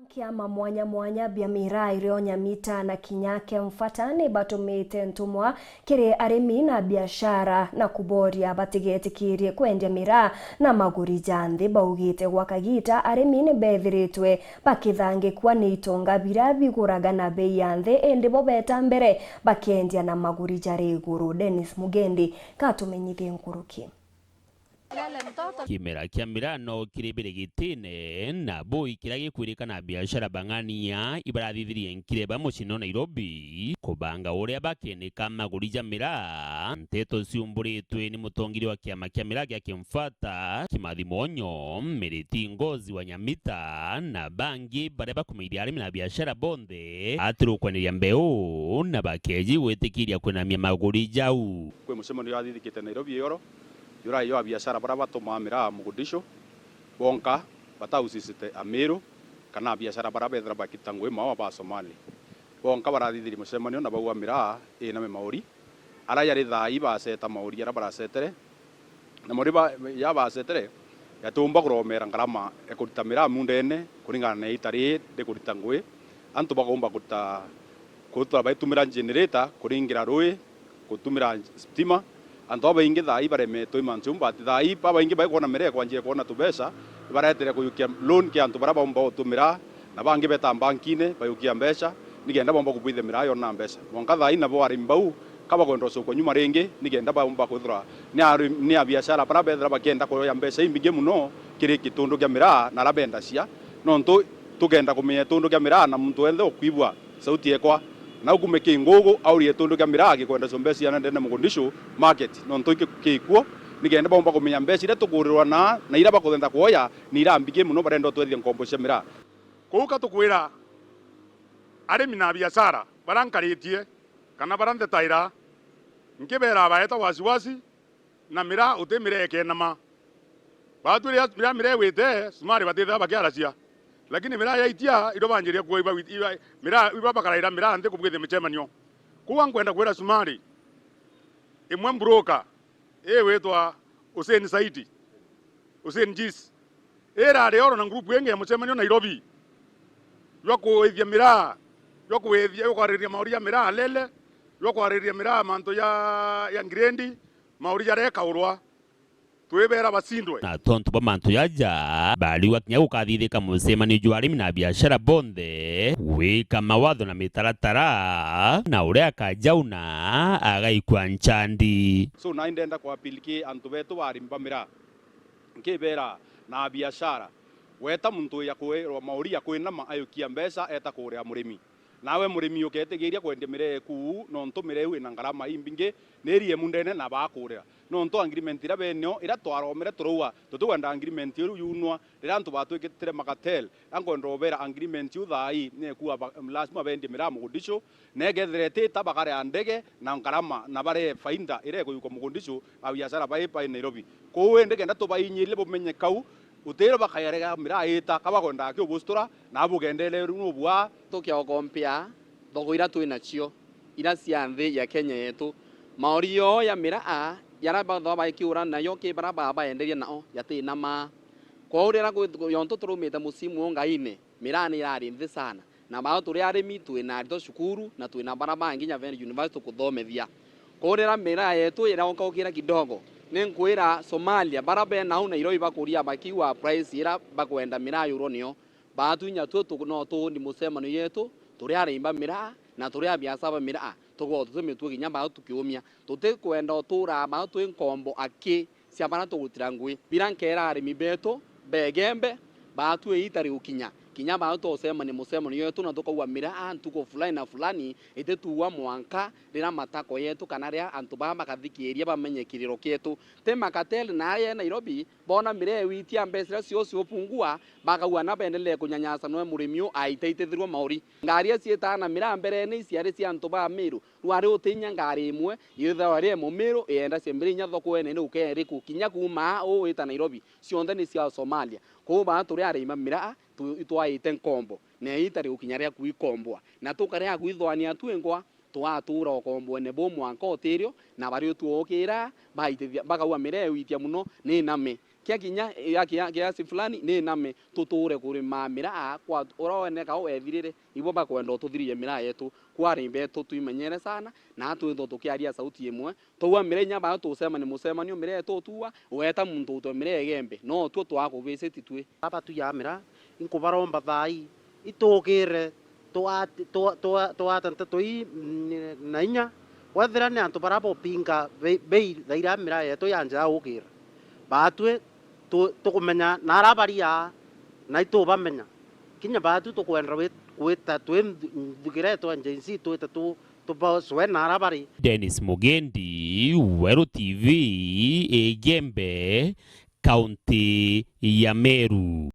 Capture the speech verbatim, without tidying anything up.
Kiama mwanya mwanya bia miraa irio Nyamita na kinya Kemfata ni batumite ntumwa kiri arimi na biashara na kuboria batigetikirie kwendia miraa na maguri ja nthi. Baugite gwa kagiita arimi ni bethiritwe bakithangikua ni itonga biria biguraga na bei ya nthi, indi bo beta mbere bakendia na maguri jari iguru. Dennis Mugendi katumenyithie nkuruki. Kimera kia miraa no kiri birigitine, na bui kiria gikwirika na biashara bang'ania ibarathithirie nkireba mucii no Nairobi kubanga uria bakenika maguri ja miraa. Nteto ciumburitwe ni mutongiria wa kiama kia miraa gia Kimfata, Kimathi Mwonyo, Miriti Ngozi wa Nyamita, na bangi baria bakumairia arimi na biashara bonthe atirukwaniriria mbeu na bakeji gwitikiria kwinamia maguri jau. Kwi mucemanio jwathithikite Nairobi ioro, jurai jwa abiashara baria batumaa miraa Mogadishu, bonka batahusisite Amiru kana abiashara baria bethira bakita ngui mawa ba Somali. Bonka barathithirie mucemanio na bauga miraa iname mauri. Aria jari thaa ii baceta mauri jaria baracetere, na mauri ba-, jaria bacetere jatiumba kuromera ngarama ya kurita miraa mundene kuringana na ita riri rikurita ngui. Antu bakaumba kurita, kwithirwa baitumira generator kuringira rui, gutumira stima. Antu babaingi thaa ii baremetwe i mantu jau, but thaa ii babaingi baikwona miraa ikwanjire kwona tubeca, ibaretere kuyukia loan kia antu baria baumba gutumira, na bangi beta mbankine bayukia mbeca, nikenda baumba kubwithia miraa yona mbeca. Mwanka thaa ii nabo arimi bau ka bakwenda gucokua nyuma ringi, nikenda baumba kwithirwa ni ari-, ni abiashara baria bethira bakienda kuoya mbeca imbingi mono kiri gitundu kia miraa na aria bendacia, nontu tukenda kumenya gitundu kia miraa na muntu wenthe ukwigua sauti yekwa. Na ukume kingugu aurie gitundu kia miraa gikwenda cio mbeca ciana ndene Mogadishu market, nontu iki kikuo, nikenda baumba kumenya mbeca iria tukurirwa na, na iria bakwenda kuoya ni iria mbingi mono, barenda utwethia nkombo cia miraa. Kuu ka tukwira arimi na biashara baria nkaritie kana baria nthetaira, nkibera baeta wasiwasi, na miraa uti miraa ikenama. Baatwi riria, riria miraa igwite, Sumari batithaa bakiaracia. Lakini miraa yaitia, irio banjiria kuo iba, iba, miraa, iba bakaraira miraa nthi kubwithia micemanio. Kuu nkwenda kwira Sumari, imwe mbroka, igwitwa Hussein Saidi, Hussein Jis, irari oro na ngurupu ingi ya mucemanio Nairobi, jwa kuithia miraa, jwa kuithia, jwa kwariria mauri ja miraa lele, jwa kwariria miraa mantu ja, ja ngirendi, mauri jarekaurwa, twibera bacindwe. Na tontu bwa mantu jaja, bariuga kinya gukathithika mucemanio jwa arimi na biashara bonthe, gwika mawatho na mitaratara, na uria akajauna agaikua nchandi. So, nai ndenda kuapili ki antu betu ba arimi ba miraa, nkibera na abiashara, weta muntu ya kwirwa mauri ya kwinama ayukia mbeca eta kuuria murimi. Nawe murimi uketigiria kwendia miraa eku, nontu miraa iu ina ngarama imbingi, ni iri emu ndene na bakurira. Nontu agreement iria benio, iria twaromere turauga, tutikwenda agreement iu yunwa, riria antu batwikitire ma cartel, ankwenda ubera agreement iu thaa ii, ni eku aba-, lazima bendie miraa Mogadishu, na ikethira itita bakaria ndege na ngarama, na barie faida iria ikuyukwa Mogadishu, abiashara bai bai Nairobi. Kuu indi kenda tubainyirie bumenye kau, utiro bakayarega miraa ita, ka bakwendaga kiubucitura, na bugendere riu nubua. Tukiokompia thoko iria twi nacio, iria cia nthi ya Kenya yetu. Mauri yoo ya miraa, jaria bathagwa baikiura nayo ki baria babaenderia nao, jatina maa. Kwou riria kwi-, yontu turaumite musimu ungaine, miraa ni irari nthi sana. Na bao turi arimi, twina aritwa cukuru, na twina baria bangi kinya benda university kuthomethia. Kwou riria miraa yetu iria unkaukira kidogo, ni nkwira Somalia, baria be nau Nairobi bakuria bakiigua price iria bakwenda miraa yurwo nio. Baatu inya tu tu-, no tuundi mucemanio yetu, turi arimi ba miraa, na turi abiashara ba miraa, tukoragwa tuti mitwe kinya bao tukiumia. Tutikwenda utuura bao twi nkombo aki cia baria tugutira ngui. Biria nkeera arimi betu, begembe, baatu iita rigukinya, kinya bao tucemania mucemanio yetu na tukauga miraa ntuku fulani na fulani itituua mwanka riria matako yetu kana riria antu baa bakathikiiria bamenye kiriro kietu. Ti makateli na aria e Nairobi, boona miraa iwitia mbeca iria cio ciupungua, bakauga na bendelee kunyanyasa nwe murimi u aitaitithirua mauri. Ngari iria ciitaa na miraa mbereene iciari cia antu ba Miru, rwari utinya ngari imwe, yithagwa ri e Mumiru, ienda cia mbere inya thoko ene ni ukeeriku, kinya kuuma aa uu wita Nairobi, cionthe ni cia Somalia. Kwou baa turi arimi ba miraa, tu-, itwaite nkombo, na iita rigukinya ria kuikomboa. Na tukaria kwithwania twingwa, twatuura ukomboene buu mwanka utirio, na bari utuukira, baitithia, bakauga miraa iwitia mono, ni name. Kia kinya ya kia-, kiasi fulani, ni name tuture kurima miraa kwa uria weneka wethirire, ibo bakwenda ututhirie miraa yetu. Kwa arimi betu twimenyere sana, na twithwe tukiaria sauti imwe. Twaua miraa inya baa tucemania mucemanio miraa yetu utua, weta muntu utwe miraa igembe, no tuo twakuvisit twi. Aba tuya miraa, inkubaromba thaa ii, itukire, twate, twa-, twa-, twate nteto ii, mm, na inya. Wethira ni antu baria bopinga bei, bei thaa iria miraa yetu yanjaa ukira, baatwi tu-, tukumenya na aria baria, na itubamenya. Kinya baatwi tukwenda wi-, gwita twi nthu-, nthugire twa Gen Z twite tu-, tubocwe na aria bari. Dennis Mugendi, Weru T V, Igembe, kaunti ya Meru.